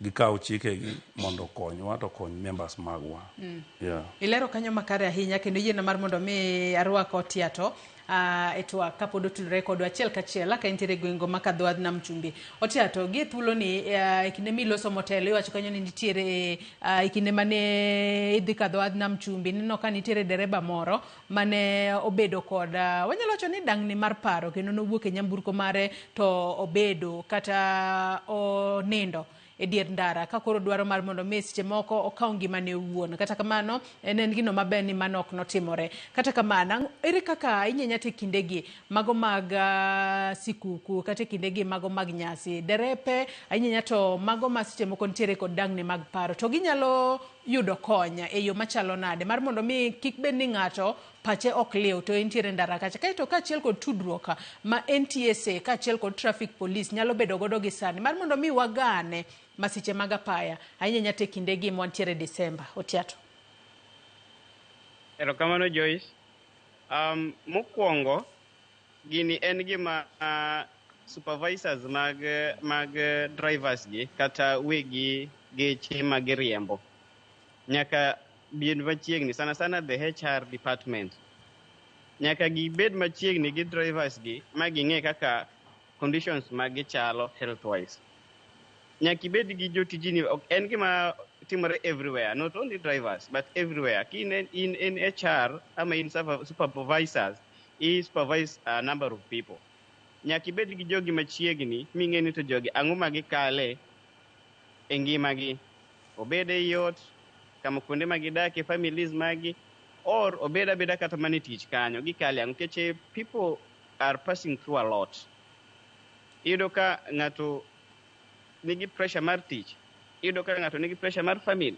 Gikaw chikegi mondo okonywa to okony members magwa. Yeah. Ilero kanyo makare ahinya kendo yiena mar mondo mi arwak Otiato e twak kapod otudore kodwa achiel kachiel ka entiere e gweng'go ma Kadhoadh Nam Chumbi. Otiato, gi e thuoloni e kinde miloso motelo iwacho kanyo ni nitiere e kinde mane idhi Kadhoadh Nam Chumbi ineno ka nitiere dereba moro mane obedo kod wanyalo wacho ni dang'ni mar paro kendo nowuok e nyamburko mare to obedo kata onindo e dier ndara ka koro dwaro mar mondo mi seche moko okaw ngimane owuon. Kata kamano en en gino maber ni mano ok notimore. Kata kamano, ere kaka inyenya te kindegi mago mag sikuku kata e kindegi mago mag nyasi, derepe ahinya to mago ma seche moko nitiere kod dang'ni mag paro to ginyalo yudo kony e yo machalo nade mar mondo mi kik bed ni ng'ato pache ok liw to entiere ndara kacha. Kaeto kaachiel kod tudruok ma NTSA kaachiel kod traffic police nyalo bedo godo gi sani mar mondo mi wagane masiche mag apaya ahinya ahinya to e kindegi ma wantiere Disemba. Otiato. Erokamano Joyce. Mokwongo, gini en gima supervisors mag drivers gi kata wegi geche ma giriembo nyaka bed machiegni, sana sana the HR department nyaka gibed machiegni gi drivers gi ma ging'e kaka conditions mag gichalo health wise. Nyaka ibed gi jotijini, ok en gima timore everywhere, not only drivers but everywhere. Ka in HR ama in supervisors, i supervise a number of people. Nyaka ibed gi jogi machiegni ming'e ni to jogi ang'o ma gikale e ngimagi. Obed ei ot, kama kuonde ma gidakie, families magi, or obed abeda kata mana e tich kanyo, gikale ang'o. Nikech people are passing through a lot. Iyudo ka ng'ato nigi pressure mar tich, iyudo ka ng'ato nigi pressure mar family.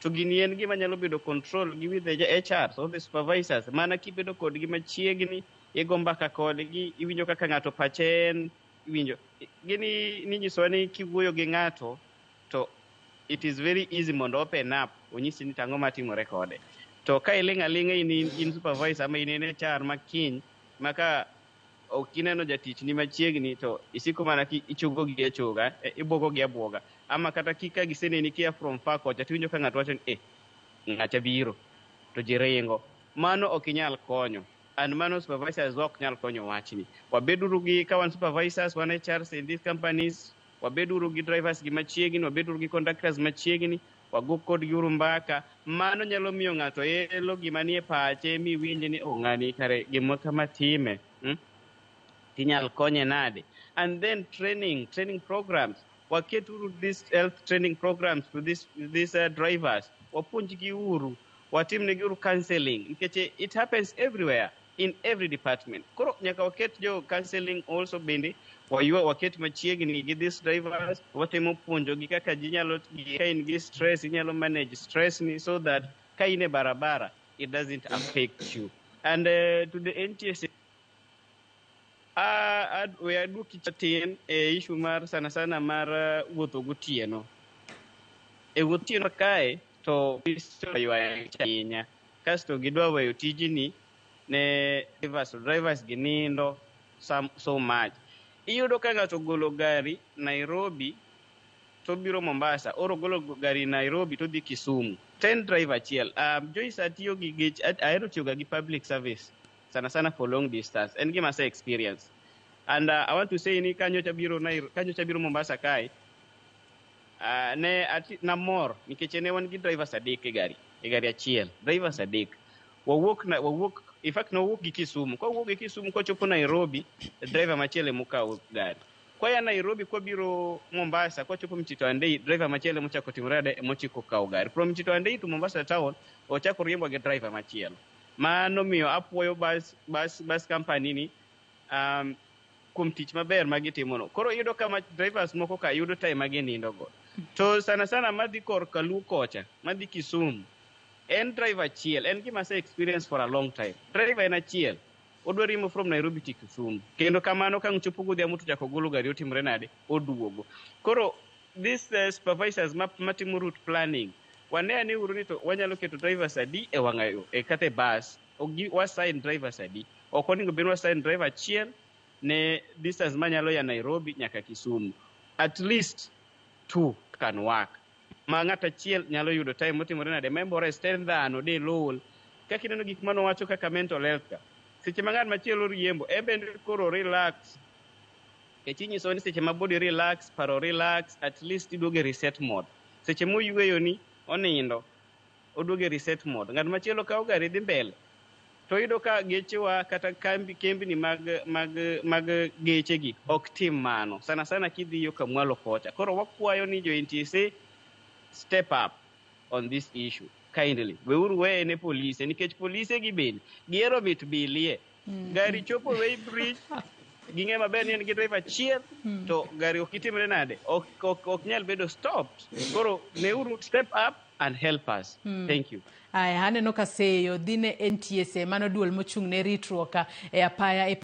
To gini en gima nyalo bedo control gi with the HR, so the supervisors. Mana kibedo kodgi machiegni, igo mbaka kodgi, iwinjo kaka ng'ato pache en, iwinjo. Gini ninyisowa ni kiwuoyo gi ng'ato, to it is very easy mondo open up, onyisi ni tang'o matimore kode. To ka iling' aling'a in supervisor ama in HR ma kiny, ma ka ok ineno jatich ni machiegni to isiko mana ki ichugo gi achuga, ibuogo gi abuoga. Ama kata ka giseneni kia from far kocha tiwinjo ka ng'ato wacho ni ng'acha biro, to ji ringo. Mano ok inyal konyo. And mano supervisors ok nyal konyo wachni. Wabeduru gi, ka wan supervisors, wan HRs in these companies, wabeduru gi drivers gi machiegni, wabeduru gi conductors machiegni, wago kodgi uru mbaka. Mano nyalo miyo ng'ato elo gima nie pache miwinj ni oh, ng'ani kare gima kama time. Tinyal konye nade? And then training programs. Waketuru these health training programs to these drivers. Wapuonjgi uru, watimnegi uru counseling. Nikech it happens everywhere, in every department. Koro nyaka waket jo counseling also bende, waywa waket machiegni gi these drivers, watemo puonjogi kaka ji nyalo, ka in gi stress, inyalo manage stress ni so that ka in e barabara, it doesn't affect you. And to the NTSA, we aduoki matin e issue mar sana sana mar wuotho gotieno. E wuoth otieno kae to ywaya ahinya. Kasto gidwa weyo tijni ne drivers, to drivers gi nindo so much. Iyudo ka ng'ato ogolo gari Nairobi to biro Mombasa, or ogolo gari Nairobi to dhi Kisumu. Ten driver achiel. Joyce, atiyo gi gech, ahero tiyo ga gi public service sana sana for long distance. En gima ase experience. And I want to say ni kanyocha biro Mombasa kae, ne ati, namor nikech ne wan gi drivers adek e gari achiel. Drivers adek. Wawuok, in fact nawuok gi Kisumu. Kwawuok gi Kisumu kwachopo Nairobi, driver machielo emokawo gari. Kwaya Nairobi kwabiro Mombasa, kwachopo Mtito Andei, driver machielo emochako timore ade emochiko kawo gari. From Mtito Andei to Mombasa town, ochako riembo gi driver machielo. Mano miyo apuoyo bus company ni kuom tich maber ma gitimono. Koro iyudo ka drivers moko ka yudo time ma ginindo go. To sana sana madhi korka Luo kocha, madhi Kisumu, en driver achiel, en gima ase experience for a long time. Driver en achiel, odwa riembo from Nairobi to Kisumu. Kendo kamano ka ang' chopo godhiambo to chako golo gari otimore nade? Oduogo. Koro these supervisors matimo route planning, wane ane uru ni to wanyalo keto drivers adi e wang'ayo e kata e bus. Wasign drivers adi? Ok onego bed ni wasign driver achiel ne distance manyalo ya Nairobi nyaka Kisumu. At least two. can work. Ma ng'at achiel nyalo yudo time motimore nade, memorize ten dhano de lul. Kaka ineno gik manowacho kaka mental health ka. Seche ma ng'at machielo riembo, en bende koro relax. Nikech inyiso ni seche ma body relax, paro relax, at least iduogo e reset mode. Seche moyweyo ni, onindo, oduogo e reset mode. Ng'at machielo kawo gari dhi mbele. To iyudo ka gechewa kata kambi kembni mag geche gi ok tim mano. Sana sana kidhi yo kamwalo kocha. Koro wakwayo ni jo NTSA step up on this issue kindly. Weuru weye ne polise nikech polise gi bende gihero mit bilie. Gari chopo weighbridge ging'e maber ni en gi driver achiel to gari ok itimre nade ok nyal bedo stopped. Koro neuru step up and help us. Thank you. Aya, aneno ka seyo dhi ne NTSA, mano duol mochung' ne ritruok e apaya e